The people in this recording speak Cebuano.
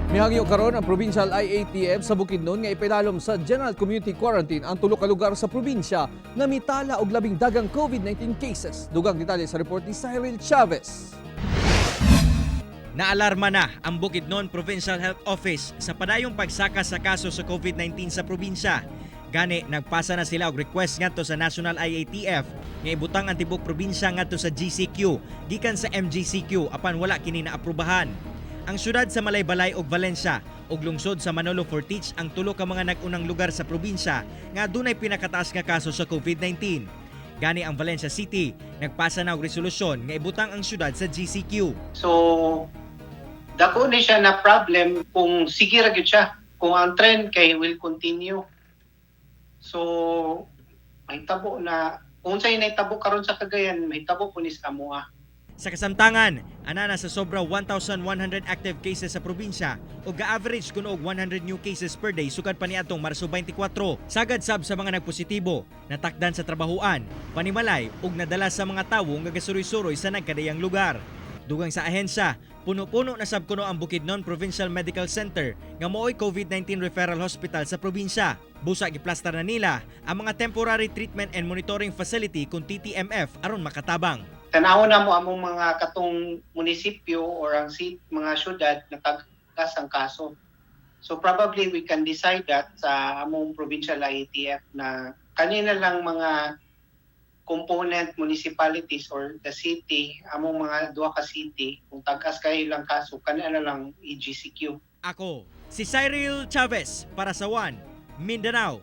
Mihangyo karon ang Provincial IATF sa Bukidnon nga ipilalom sa General Community Quarantine ang tulo ka lugar sa probinsya nga mitala og labing dagang COVID-19 cases. Dugang detalye sa report ni Cyril Chavez. Naalarma na ang Bukidnon Provincial Health Office sa padayong pagsaka sa kaso sa COVID-19 sa probinsya. Gani, nagpasa na sila og request ngadto sa National IATF nga ibutang ang tibok probinsya ngadto sa GCQ gikan sa MGCQ apan wala kini naaprubahan. Ang syudad sa Malaybalay ug Valencia ug lungsod sa Manolo Fortich ang tulo ka mga nag-unang lugar sa probinsya nga adunay pinakataas nga kaso sa COVID-19. Gani, ang Valencia City nagpasa na og resolusyon nga ibutang ang syudad sa GCQ. So dako ni siya na problem kung sige ra gyud siya, kung ang trend kay will continue. So mahitabo na kung unsay nahitabo karon sa Cagayan, mahitabo po ni sa amoa. Sa kasamtangan, ana na sa sobra 1,100 active cases sa probinsya ug ga-average kuno og 100 new cases per day sukad pa niadtong Marso 24. Sagad sab sa mga nagpositibo, natakdan sa trabahuan, panimalay ug nadala sa mga tawo nga gasuroy-suroy sa nagkadayang lugar. Dugang sa ahensya, puno-puno na sab kuno ang Bukidnon Provincial Medical Center nga mooy COVID-19 referral hospital sa probinsya. Busa giplastar na nila ang mga temporary treatment and monitoring facility kung TTMF aron makatabang. Tanawon na mo among mga katong munisipyo or ang city, mga syudad na tag-as ang kaso. So probably we can decide that sa among provincial IATF na kanina lang mga component municipalities or the city, among mga duha ka city, kung tag-as kayo lang kaso, kanina lang i-GCQ. Ako, si Cyril Chavez para sa One Mindanao.